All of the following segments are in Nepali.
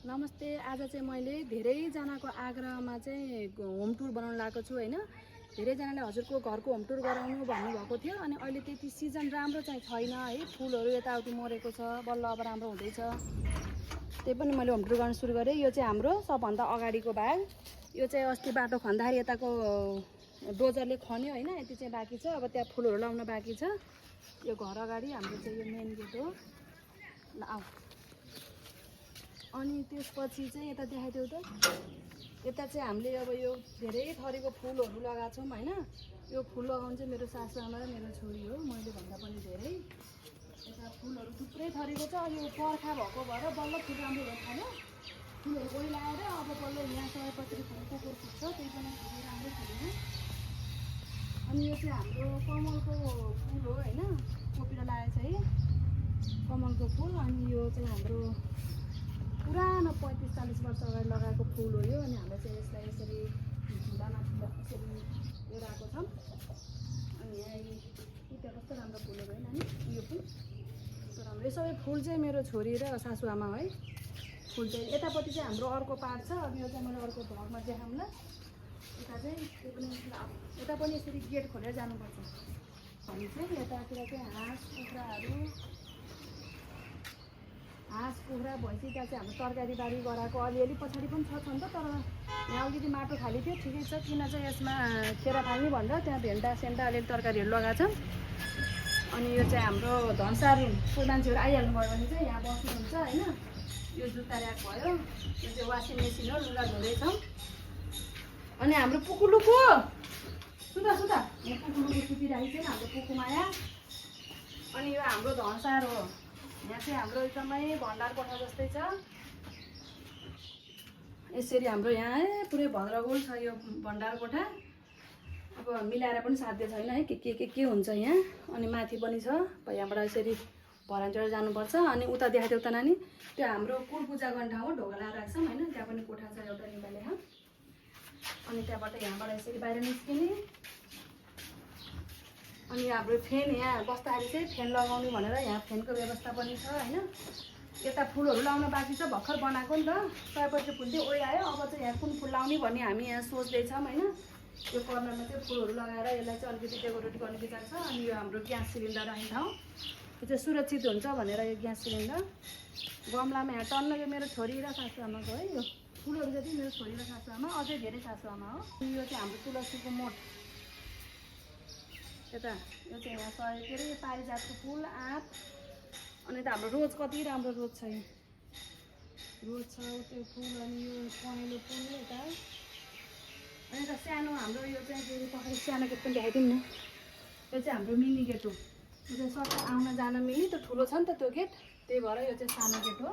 नमस्ते। आज चाहिँ मैले धेरैजनाको आग्रहमा चाहिँ होम टुर बनाउन लागेको छु हैन। धेरैजनाले हजुरको घरको होम टुर गराउनु भन्नुभएको थियो। अनि अहिले त्यति सिजन राम्रो चाहिँ छैन है, फुलहरू यताउति मरेको छ, बल्ल अब राम्रो हुँदैछ। त्यही पनि मैले होम टुर गर्न सुरु गरेँ। यो चाहिँ हाम्रो सबभन्दा अगाडिको भाग। यो चाहिँ अस्ति बाटो खन्दाखेरि यताको डोजरले खन्यो हैन, यति चाहिँ बाँकी छ। अब त्यहाँ फुलहरू लाउन बाँकी छ। यो घर अगाडि हाम्रो चाहिँ यो मेन गेट हो। ल आऊ। अनि त्यसपछि चाहिँ यता देखाइदेऊ त। यता चाहिँ हामीले अब यो धेरै थरीको फुलहरू लगाएको छौँ हैन। यो फुल लगाउनु चाहिँ मेरो सासूआमा र मेरो छोरी हो, मैले भन्दा पनि धेरै। यता फुलहरू थुप्रै थरीको छ। यो बर्खा भएको भएर बल्ल फुल राम्रो हुन थाल्यो। फुलहरू कोही लगाएर अब बल्ल यहाँ सयपत्री फुल कुकुर फुट्छ, त्यही पनि फुल राम्रो फुल्दैन। अनि यो चाहिँ हाम्रो कमलको फुल हो हैन, कोपिला लागेको छ है कमलको फुल। अनि यो चाहिँ हाम्रो पुरानो 35-40 वर्ष अगाडि लगाएको फुल हो यो। अनि हामीले चाहिँ यसलाई यसरी झुलामा यसरी यो राखेको छौँ। अनि यहाँ त्यहाँ कस्तो राम्रो फुलहरू होइन नि यो फुल कस्तो राम्रो। यो सबै फुल चाहिँ मेरो छोरी र सासूआमा है। फुल चाहिँ यतापट्टि चाहिँ हाम्रो अर्को पार्ट छ। अब यो चाहिँ मैले अर्को भ्लगमा देखाउँला। यता चाहिँ त्यो पनि यता पनि यसरी गेट खोलेर जानुपर्छ। अनि चाहिँ यतातिर चाहिँ हाँस कुखुरा भैँसी, त्यहाँ चाहिँ हाम्रो तरकारी बारी गराएको अलिअलि पछाडि पनि छ नि त। तर यहाँ अलिकति माटो खाली थियो, ठिकै छ। किन चाहिँ यसमा खेरा फाल्ने भनेर त्यहाँ भेन्टा सेन्टा अलिअलि तरकारीहरू लगाएको छ। अनि यो चाहिँ हाम्रो धनसार रुम। कोही मान्छेहरू आइहाल्नु भयो भने चाहिँ यहाँ बस्नुहुन्छ होइन। यो जुत्ता ऱ्याक भयो। यो चाहिँ वासिङ मेसिन हो, लुगा धुँदैछौँ। अनि हाम्रो पुकुलुको सुता यहाँ पुकुलुको सुतिरहेको छ हाम्रो पुकुमाया। अनि यो हाम्रो धनसार हो। यहाँ चाहिँ हाम्रो एकदमै भण्डार कोठा जस्तै छ। यसरी हाम्रो यहाँ पुरै भद्रगोल छ यो भण्डार कोठा। अब मिलाएर पनि साध्य छैन है, के हुन्छ यहाँ। अनि माथि पनि छ, यहाँबाट यसरी भरान चढेर जानुपर्छ। अनि उता देखाइदेऊ त नानी, त्यो हाम्रो कुल पूजा गर्ने ठाउँ हो, ढोका लगाएर राख्छौँ होइन। त्यहाँ पनि कोठा छ एउटा निकाले। अनि त्यहाँबाट यहाँबाट यसरी बाहिर निस्किने। अनि हाम्रो फेन यहाँ बस्दाखेरि चाहिँ फेन लगाउने भनेर यहाँ फेनको व्यवस्था पनि छ होइन। यता फुलहरू लाउन बाँकी छ, भर्खर बनाएको नि त। सयपत्री फुल चाहिँ ओइ आयो। अब चाहिँ यहाँ कुन फुल लाउने भन्ने हामी यहाँ सोच्दैछौँ होइन। यो कर्नरमा चाहिँ फुलहरू लगाएर यसलाई चाहिँ अलिकति डेकोरेट गर्ने विचार छ। अनि यो हाम्रो ग्यास सिलिन्डर राख्ने ठाउँ, यो चाहिँ सुरक्षित हुन्छ भनेर यो ग्यास सिलिन्डर गमलामा यहाँ टन्न। यो मेरो छोरी र सासूआमाको है। यो फुलहरू जति मेरो छोरी र सासूआमा, अझै धेरै सासूआमा हो। यो चाहिँ हाम्रो तुलसीको मोठ। यता यो चाहिँ यहाँ के अरे पारिजातको फुल, आँप। अनि त हाम्रो रोज कति राम्रो रोज छ, यहाँ रोज छ त्यो फुल। अनि यो पहेँलो फुल यता। अनि यता सानो हाम्रो यो चाहिँ के अरे पछाडि सानो गेट पनि देखाइदिउँ न। यो चाहिँ हाम्रो मिनी गेट हो। यो चाहिँ सट्ट आउन जान मिल्ने, त्यो ठुलो छ नि त त्यो गेट, त्यही भएर यो चाहिँ सानो गेट हो।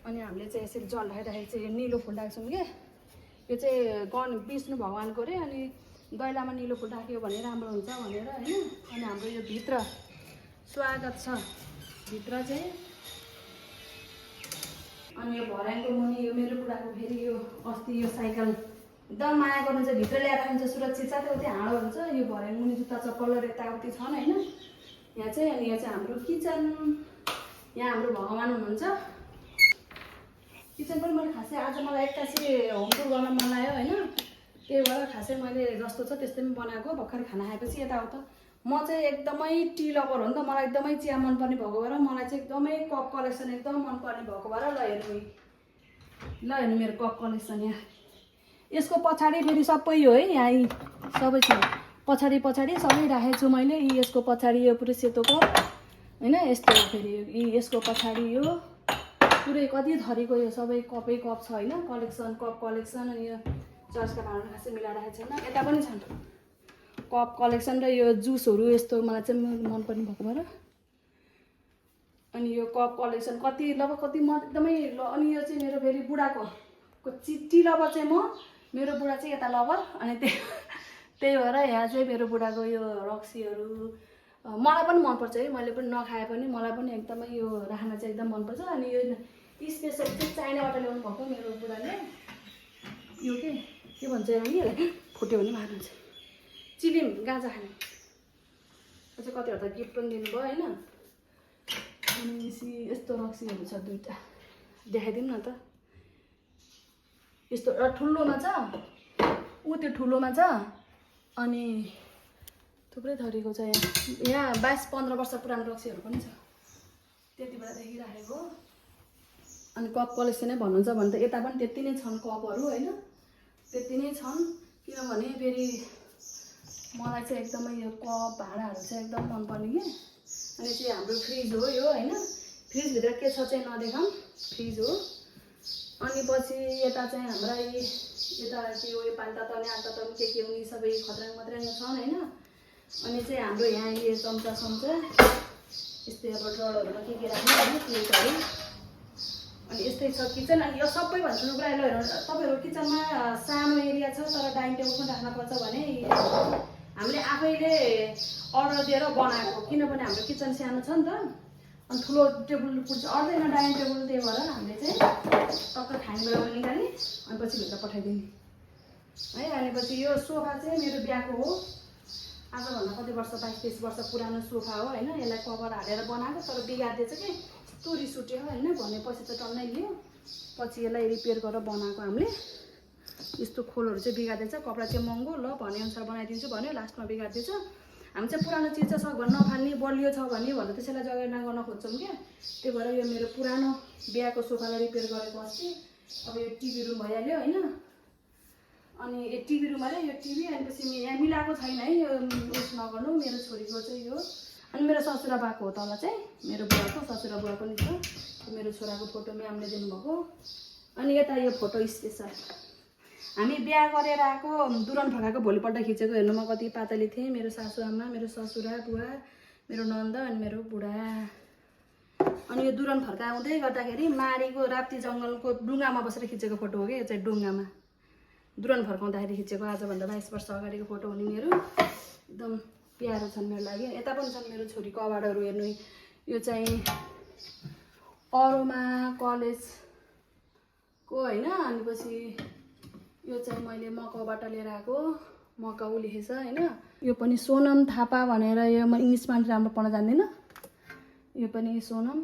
अनि हामीले चाहिँ यसरी जल ढाकिँदाखेरि चाहिँ यो निलो फुल राख्छौँ कि। यो चाहिँ विष्णु भगवान्को अरे। अनि दैलामा निलो फुल राख्यो भने राम्रो हुन्छ भनेर होइन। अनि हाम्रो यो भित्र स्वागत छ भित्र चाहिँ। अनि यो भर्याङको मुनि यो मेरो बुढाको फेरि यो अस्ति यो साइकल एकदम माया गर्नु चाहिँ भित्र ल्याएर राख्नुहुन्छ, सुरक्षित छ। त्यो त्यहाँ हाँडो हुन्छ। यो भर्याङ मुनि जुत्ता चप्पल र यताउति छन् होइन यहाँ चाहिँ। अनि यहाँ चाहिँ हाम्रो किचन। यहाँ हाम्रो भगवान् हुनुहुन्छ। किचन पनि मैले खासै आज मलाई एक्कासी होम टुर गर्न मन लाग्यो होइन। त्यही भएर खासै मैले जस्तो छ त्यस्तै पनि बनाएको। भर्खर खाना खाएपछि यताउता म चाहिँ एकदमै टी लभर हो नि त। मलाई एकदमै चिया मनपर्ने भएको भएर, मलाई चाहिँ एकदमै कप कलेक्सन एकदम मनपर्ने भएको भएर ल हेर्नु मेरो कप कलेक्सन। यहाँ यसको पछाडि फेरि सबै हो है, यहाँ सबै छ पछाडि सबै राखेको छु मैले। यसको पछाडि यो पुरै सेतो कप होइन, यस्तो हो फेरि यसको पछाडि यो पुरै कति थरीको यो सबै कपै कप छ होइन, कलेक्सन कप कलेक्सन। अनि यो चर्चका भाँडा खासै मिलाएर राखेको छैन, यता पनि छन् कप कलेक्सन। र यो जुसहरू यस्तो मलाई चाहिँ मनपर्ने भएको भएर। अनि यो कप कलेक्सन कति लगभग कति म एकदमै अनि यो चाहिँ मेरो फेरि बुढाको टी लभर चाहिँ म, मेरो बुढा चाहिँ यता लभर। अनि त्यही भएर यहाँ चाहिँ मेरो बुढाको यो रक्सीहरू मलाई पनि मनपर्छ है। मैले पनि नखाए पनि मलाई पनि एकदमै यो राख्न चाहिँ एकदम मनपर्छ। अनि यो स्पेसल चाहिँ चाइनाबाट ल्याउनु भएको मेरो बुढाले। यो के भन्छ यहाँनिर फुट्यो भने मार्नु चाहिँ चिलिम गाँजा खाने। यो चाहिँ कतिहरू त गिफ्ट पनि दिनुभयो होइन। अनि यस्तो रक्सीहरू छ दुईवटा, देखाइदिउँ न त। यस्तो एउटा ठुलोमा छ ऊ त्यो ठुलोमा छ अनि थुप्रै थरीको छ यहाँ 22-15 वर्ष पुरानो रक्सीहरू पनि छ त्यति बेलादेखि राखेको अनि कप कलेक्सनै भन्नुहुन्छ भने त यता पनि त्यति नै छन् कपहरू होइन त्यति नै छन् किनभने फेरि मलाई चाहिँ एकदमै यो कप भाँडाहरू चाहिँ एकदम मनपर्ने कि अनि चाहिँ हाम्रो फ्रिज हो यो होइन फ्रिजभित्र के छ चाहिँ नदेखाऊँ फ्रिज हो अनि पछि यता चाहिँ हाम्रा यता के हो यो पानी तताउने आँटा तताउने के हुने सबै खतराङ मत्राङ छन् होइन अनि चाहिँ हाम्रो यहाँ यो चम्चा यस्तै अब ड्ररहरूमा के राख्नु होइन प्लेटहरू अनि यस्तै छ किचन अनि यो सबै भन्छु कुरा ल तपाईँहरू किचनमा सानो एरिया छ तर डाइनिङ टेबल पनि राख्नुपर्छ भने हामीले आफैले अर्डर दिएर बनाएको किनभने हाम्रो किचन सानो छ नि त अनि ठुलो टेबल पुग्छ अर्दैन डाइनिङ टेबल त्यही भएर हामीले चाहिँ टक्क खाने बेलामा निकाल्ने अनि पछि भित्र पठाइदिने है अनि पछि यो सोफा चाहिँ मेरो बिहाको हो आजभन्दा कति वर्ष 22-23 वर्ष पुरानो सोफा हो होइन यसलाई कभर हालेर बनाएको तर बिगारिदिएछ कि यस्तो रिस उठ्यो होइन भनेपछि त टन्नै लियो पछि यसलाई रिपेयर गरेर बनाएको हामीले यस्तो खोलहरू चाहिँ बिगारिदिएछ कपडा चाहिँ महँगो ल भनेअनुसार बनाइदिन्छु भन्यो लास्टमा बिगारिदिएछ हामी चाहिँ पुरानो चिज चाहिँ सक्भर नफाल्ने बलियो छ भन्ने भनेर त्यसैलाई जगेर्ना गर्न खोज्छौँ क्या त्यही भएर यो मेरो पुरानो बिहाको सोफालाई रिपेयर गरेको अस्ति अब यो टिभी रुम भइहाल्यो होइन अनि यो टिभी रुम अरे यो टिभी अनि पछि यहाँ मिलाएको छैन है यो उस नगर्नु मेरो छोरीको चाहिँ यो अनि मेरो ससुरा बाको हो तल चाहिँ मेरो बुवाको ससुरा बुवा पनि छ मेरो छोराको फोटो म्यामले दिनुभएको अनि यता यो फोटो स्पेसल हामी बिहा गरेर आएको दुरन फर्काएको भोलिपल्ट खिचेको हेर्नु म कति पातली थिएँ मेरो सासूआमा मेरो ससुरा बुवा मेरो नन्द अनि मेरो बुढा अनि यो दुरन फर्काउँदै गर्दाखेरि माडीको राप्ती जङ्गलको डुङ्गामा बसेर खिचेको फोटो हो कि यो चाहिँ डुङ्गामा दुरन फर्काउँदाखेरि खिचेको आजभन्दा 22 वर्ष अगाडिको फोटो हो नि मेरो एकदम प्यारो छन् मेरो लागि यता पनि छन् मेरो छोरीको अवार्डहरू हेर्नु यो चाहिँ अरोमा कलेजको होइन अनि पछि यो चाहिँ मैले मकाउबाट लिएर आएको मकाउ लेखेछ होइन यो पनि सोनम थापा भनेर यो म इङ्ग्लिसमा राम्रो पढ्न जान्दिनँ यो पनि सोनम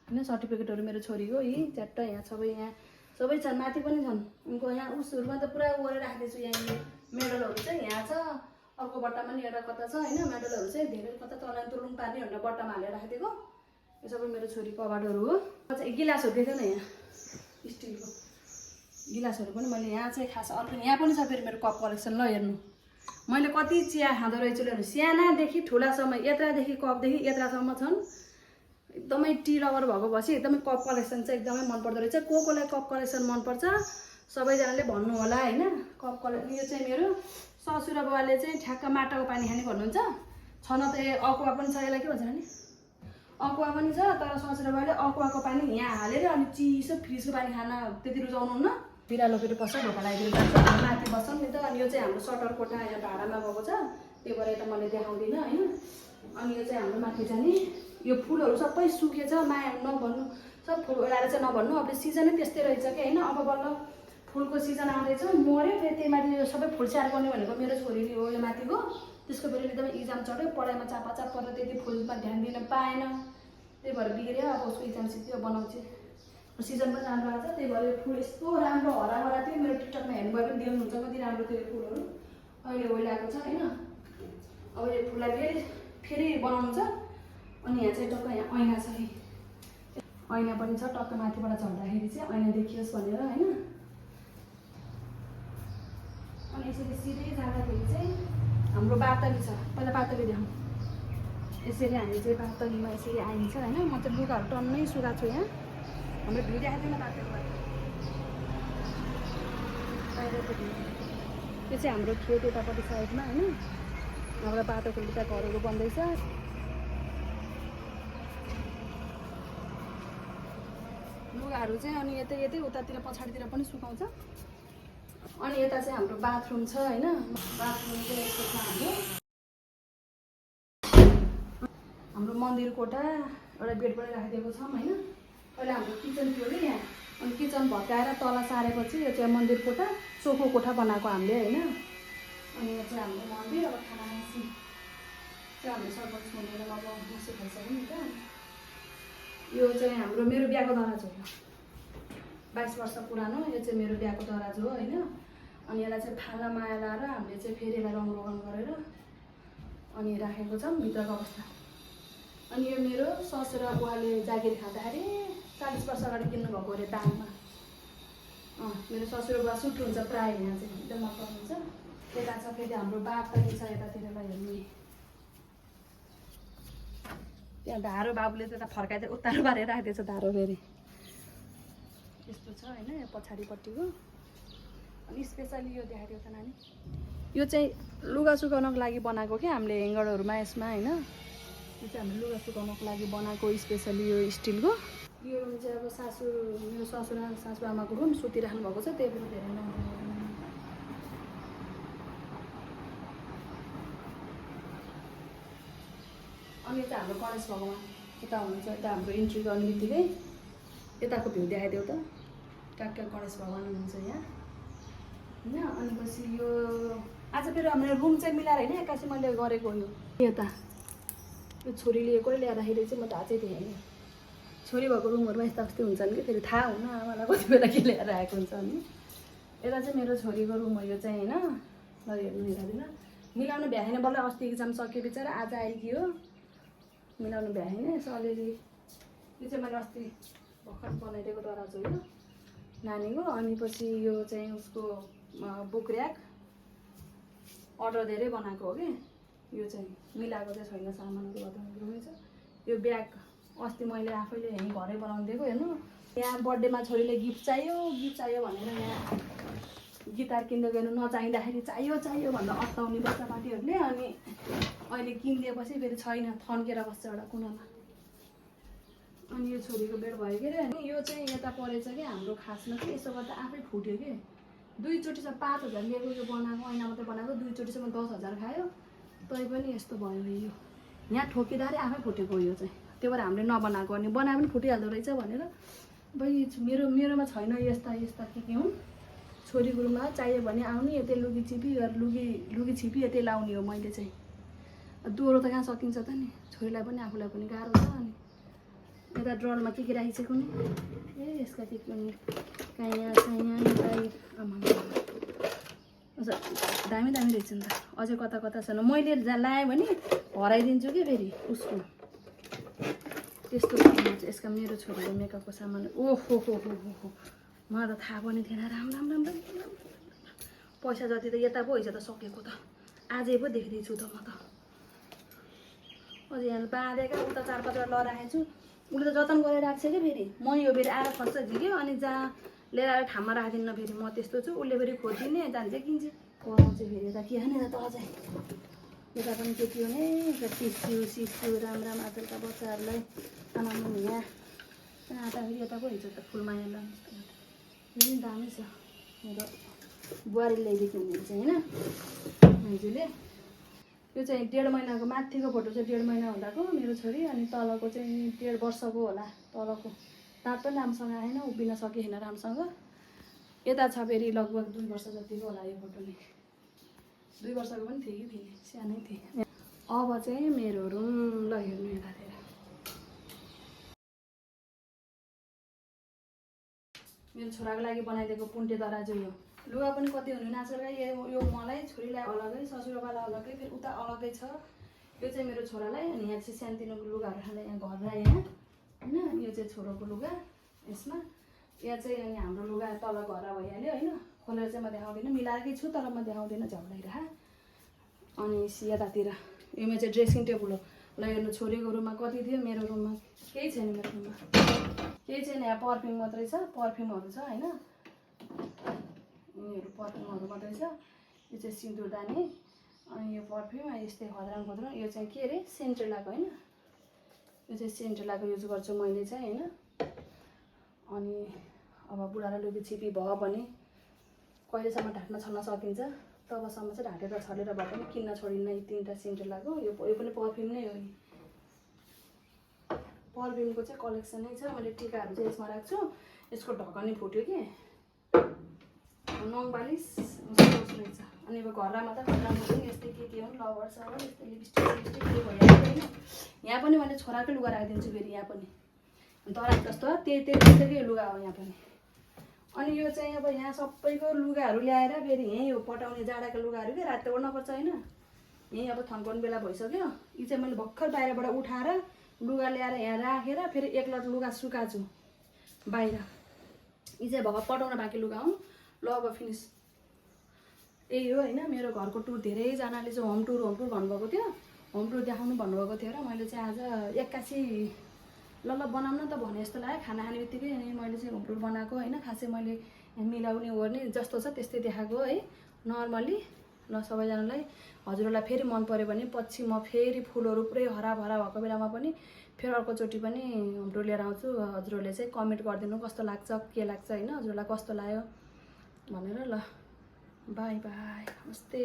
होइन सर्टिफिकेटहरू मेरो छोरीको यी च्याट्ट यहाँ सबै छन् माथि पनि छन् उनको यहाँ उसहरूमा त पुरा गरेर राखिदिएछु यहाँ मेडलहरू चाहिँ यहाँ छ अर्को बट्टामा नि एउटा कता छ होइन मेडलहरू चाहिँ धेरै कता तलान तुलुङ पार्ने भनेर बट्टामा हालेर राखिदिएको यो सबै मेरो छोरीको अवार्डहरू हो अच्छा गिलासहरू देख्दैन यहाँ स्टिलको गिलासहरू पनि मैले यहाँ चाहिँ खास अर्को यहाँ पनि छ फेरि मेरो कप कलेक्सन ल हेर्नु मैले कति चिया खाँदो रहेछु हेर्नु सानादेखि ठुलासम्म यत्रादेखि कपदेखि यत्रासम्म छन् एकदमै टी लभर भएको भएपछि एकदमै कप कलेक्सन चाहिँ एकदमै मनपर्दो रहेछ कोलाई कप कलेक्सन मनपर्छ सबैजनाले भन्नु होला होइन कप कलेक्सन यो चाहिँ मेरो ससुरा बुवाले चाहिँ ठ्याक्क माटाको पानी खाने भन्नुहुन्छ छन त अकुवा पनि छ यसलाई के भन्छ नि अकुवा पनि छ तर ससुरा बुवाले अकुवाको पानी यहाँ हालेर अनि चिसो फ्रिजको पानी खान त्यति रुचाउनुहुन्न बिरालो फेरि पस्छ ढोका लगाइदिनु पर्छ माथि बस्छौँ नि त अनि यो चाहिँ हाम्रो सटर कोठा यहाँ भाडामा गएको छ त्यही भएर यता मैले देखाउँदिनँ होइन अनि यो चाहिँ हाम्रो माथि जाने यो फुलहरू सबै सुकेछ माया नभन्नु सब फुल ओडाएर चाहिँ नभन्नु अब सिजनै त्यस्तै रहेछ कि होइन अब बल्ल फुलको सिजन आउँदैछ मऱ्यो फेरि त्यही माथि यो सबै फुल स्याहार गर्ने भनेको मेरो छोरीले हो यो माथिको त्यसको फेरि एकदमै इक्जाम चढ्यो पढाइमा चापाचाप परेर त्यति फुलमा ध्यान दिन पाएन त्यही भएर बिग्रियो अब उसको इक्जाम सिक्यो बनाउँछु सिजन पनि राम्रो आएको छ त्यही भएर फुल यस्तो राम्रो हराभरा थियो मेरो टिकटकमा हेर्नुभयो पनि देख्नुहुन्छ कति राम्रो थियो यो फुलहरू अहिले ओइलाएको छ होइन अब यो फुललाई फेरि बनाउनु छ अनि यहाँ चाहिँ टक्क यहाँ ऐना छ है ऐना पनि छ टक्क माथिबाट झर्दाखेरि चाहिँ ऐना देखियोस् भनेर होइन अनि यसरी सिधै जाँदाखेरि चाहिँ हाम्रो बातली छ पहिला बातली देखाउँ यसरी हामी चाहिँ बातलीमा यसरी आइन्छ होइन म चाहिँ लुगाहरू टन्नै सुकाएको छु यहाँ हाम्रो भिउ देखाएको छैन बातलीबाट यो चाहिँ हाम्रो खेत यतापट्टि साइडमा होइन हाम्रो बाटोको उता घरहरू बन्दैछ लुगाहरू चाहिँ अनि यतै उतातिर पछाडितिर पनि सुकाउँछ अनि यता चाहिँ हाम्रो बाथरुम छ होइन बाथरुम चाहिँ यस्तो छ हाम्रो मन्दिर कोठा एउटा बेड पनि राखिदिएको छौँ होइन पहिला हाम्रो किचन थियो कि यहाँ अनि किचन भत्काएर तल सारेपछि यो चाहिँ मन्दिर कोठा चोखो कोठा बनाएको हामीले होइन अनि यो चाहिँ हाम्रो मन्दिर अब खाना खाएपछि चाहिँ हाम्रो सरपञ्च मन्दिर अब बसी खाइसक्यो नि त यो चाहिँ हाम्रो मेरो बिहाको दराज हो 22 वर्ष पुरानो। यो चाहिँ मेरो बिहाको दराज हो होइन। अनि यसलाई चाहिँ फाला माया लाएर हामीले चाहिँ फेरि यसलाई रङ रोगन गरेर अनि राखेको छौँ भित्रको अवस्था। अनि यो मेरो ससुरा बुवाले जागिर खाँदाखेरि 40 वर्ष अगाडि किन्नुभएको अरे दाममा। मेरो ससुरा बुवा सुट हुन्छ प्रायः यहाँ चाहिँ एकदम मतलब हुन्छ। यता छ फेरि हाम्रो बाप पनि छ यतातिरलाई हेर्ने। त्यहाँ धारो बाबुले त्यता फर्काइदिएर उत्तारो पारेर राखिदिएछ धारो फेरि यस्तो छ होइन यो पछाडिपट्टिको। अनि स्पेसली यो देखाइदियो त नानी। यो चाहिँ लुगा सुकाउनको लागि बनाएको क्या हामीले हेङ्गरहरूमा यसमा होइन। यो चाहिँ हामीले लुगा सुकाउनको लागि बनाएको स्पेसली यो स्टिलको। यो रुम चाहिँ अब सासू मेरो ससुरा सासूआमाको रुम सुतिराख्नु भएको छ त्यही भएर धेरै नराम्रो। अनि यता हाम्रो गणेश भगवान् यता हुनुहुन्छ। यता हाम्रो इन्ट्री गर्ने बित्तिकै यताको भ्यू देखाइदेऊ त। ट्याक्क गणेश भगवान् हुनुहुन्छ यहाँ होइन। अनि पछि यो आज फेरि हाम्रो रुम चाहिँ मिलाएर होइन एक्कासी मैले गरेको हो। यता यो छोरीले कोही ल्याउँदाखेरि चाहिँ म थाहा चाहिँ थिएँ होइन। छोरी भएको रुमहरूमा यस्ता उस्तै हुन्छन् कि फेरि थाहा हुन आमालाई कति बेला के ल्याएर आएको हुन्छ नि। यता चाहिँ मेरो छोरीको रुम हो यो चाहिँ होइन। ल हेर्नु हेर्दैन मिलाउनु भ्याएन बल्ल अस्ति इक्जाम सक्यो बिचरा आज आइदियो मिलाउनु भ्याएन। यसो अलिअलि यो चाहिँ मैले अस्ति भर्खर बनाइदिएको दराज हो यो नानीको। अनि पछि यो चाहिँ उसको बुक ऱ्याक अर्डर धेरै बनाएको हो कि यो चाहिँ मिलाएको चाहिँ छैन सामानहरू गर्दा छ। यो ब्याग अस्ति मैले आफैले यहीँ घरै बनाउनु दिएको हेर्नु। यहाँ बर्थडेमा छोरीले गिफ्ट चाहियो भनेर यहाँ गिटार किन्दै गएन नचाहिँदाखेरि चाहियो भनेर अत्ताउने बच्चापाटीहरूले। अनि अहिले किनिदिएपछि फेरि छैन थन्केर बस्छ एउटा कुनामा। अनि यो छोरीको बेड भयो के अरे। अनि यो चाहिँ यता परेछ कि हाम्रो खासमा चाहिँ यसो गर्दा आफै फुट्यो कि 2 चोटिसम्म 5,000 लिएको यो बनाएको ऐना मात्रै बनाएको 2 चोटिसम्म 10,000 खायो। तै पनि यस्तो भयो यो यहाँ ठोकिँदाखेरि आफै फुटेको यो चाहिँ। त्यो भएर हामीले नबनाएको अनि बनाए पनि फुटिहाल्दो रहेछ भनेर बहिनी मेरोमा छैन यस्ता के हुन्। छोरीको रुममा चाहियो भने आउने यतै लुगी छिपी यतै लाउने हो मैले चाहिँ। दोहोरो त कहाँ सकिन्छ त नि छोरीलाई पनि आफूलाई पनि गाह्रो छ। अनि यता ड्रलमा के राखिसकेको नि ए यसका के पनि काइया आमा दामी रहेछ नि त। अझै कता छैन मैले लाएँ भने हराइदिन्छु कि फेरि उसको त्यस्तो सामान चाहिँ। यसका मेरो छोरीको मेकअपको सामान ओहो हो मलाई त थाहा पनि थिएन। राम्रो पैसा जति त यता पो हैछ त सकेको त आजै पो देख्दैछु त म त। अझै यहाँ बाँधेका उता 4-5 वटा लगाइराखेको छु। उसले त जतन गरेर राख्छ कि फेरि म यो फेरि आएर खर्च झिक्यो अनि जहाँ लिएर आएर ठाउँमा राखिदिन्न फेरि म त्यस्तो छु। उसले फेरि खोजिदिने जान्छ किन्छ कराउँछ फेरि यता के खाने त अझै यता पनि के हो नि टिस्यु राम आजकलका बच्चाहरूलाई आमामा यहाँ आँटा फेरि यता पो हुन्छ त फुलमाया लानु पनि दामी छ। मेरो बुहारी ल्याइदिएको हुनुहुन्छ होइन मान्छेले। यो चाहिँ 1.5 महिनाको माथिको फोटो चाहिँ 1.5 महिना हुँदाको मेरो छोरी। अनि तलको चाहिँ 1.5 वर्षको होला। तलको दाँत पनि राम्रोसँग आएन उभिन सकेन राम्रोसँग। यता छ फेरि लगभग 2 वर्ष जतिको होला यो फोटो नि। 2 वर्षको पनि थिएँ कि थिएँ सानै थिएँ। अब चाहिँ मेरो रुम ल हेर्नु यतातिर मेरो छोराको लागि बनाइदिएको पुन्टे दराज यो। लुगा पनि कति हुनु आजकल यो मलाई छोरीलाई अलगै ससुराबालाई अलगै फेरि उता अलगै छ। यो चाहिँ मेरो छोरालाई अनि यहाँ चाहिँ सानोतिनो लुगाहरू खाँदा यहाँ घरमा यहाँ होइन। यो चाहिँ छोरोको लुगा यसमा यहाँ चाहिँ अनि हाम्रो लुगा तल घर भइहाल्यो होइन। खोलेर चाहिँ म देखाउँदिनँ मिलाएकै छु तर म देखाउँदिनँ झ्याउलाइरह। अनि यतातिर योमा चाहिँ ड्रेसिङ टेबल हो। ल हेर्नु छोरीको रुममा कति थियो मेरो रुममा केही छैन। मेरो रुममा केही छैन यहाँ पर्फ्युम मात्रै छ पर्फ्युमहरू छ होइन। यिनीहरू पर्फ्युमहरू मात्रै छ। यो चाहिँ सिन्दुरदानी अनि यो पर्फ्युम यस्तै खद्राङ यो चाहिँ के अरे सेन्ट्रेलाको होइन। यो चाहिँ सेन्ट्रेलाको युज गर्छु मैले चाहिँ होइन। अनि अब बुढा र लुगी छिपी भयो भने कहिलेसम्म ढाक्न छल्न सकिन्छ तबसम्म चाहिँ ढाकेर छलेर भए पनि किन्न छोडिन्न। यी 3टा सेन्ट्रेलाको यो पनि पर्फ्युम नै हो। पर्फ्युमको चाहिँ कलेक्सन नै छ। मैले टिकाहरू चाहिँ यसमा राख्छु। यसको ढक्कन फुट्यो कि नङबालिस रहेछ। अनि अब घरमा त खतरामा पनि यस्तै के हुन् लभर सबर यस्तै लिपस्टिक के भइहाल्यो होइन। यहाँ पनि मैले छोराकै लुगा राखिदिन्छु फेरि यहाँ पनि दराज जस्तो त्यस्तैकै लुगा हो यहाँ पनि। अनि यो चाहिँ अब यहाँ सबैको लुगाहरू ल्याएर फेरि यहीँ यो पटाउने जाडाको लुगाहरू के राति ओर्नुपर्छ होइन। यहीँ अब थन्काउने बेला भइसक्यो। यी चाहिँ मैले भर्खर बाहिरबाट उठाएर लुगा ल्याएर यहाँ राखेर फेरि एक लट लुगा सुकाछु बाहिर। यी चाहिँ भर्खर पटाउन बाँकी लुगा हुँ। ल अब फिनिस यही हो होइन। मेरो घरको टुर धेरैजनाले चाहिँ होम टुर भन्नुभएको थियो। होम टुर देखाउनु भन्नुभएको थियो र मैले चाहिँ आज एक्कासी ल बनाउन त भने जस्तो लाग्यो। खाना खाने बित्तिकै अनि मैले चाहिँ होम टुर बनाएको होइन। खासै मैले मिलाउने ओर्ने जस्तो छ त्यस्तै देखाएको है नर्मली। ल सबैजनालाई हजुरहरूलाई फेरि मन पऱ्यो भने पछि म फेरि फुलहरू पुरै हराभरा भएको बेलामा पनि फेरि अर्कोचोटि पनि होम टुर लिएर आउँछु। हजुरहरूले चाहिँ कमेन्ट गरिदिनु कस्तो लाग्छ के लाग्छ होइन, हजुरहरूलाई कस्तो लाग्यो भनेर। ल बाई बाई, नमस्ते।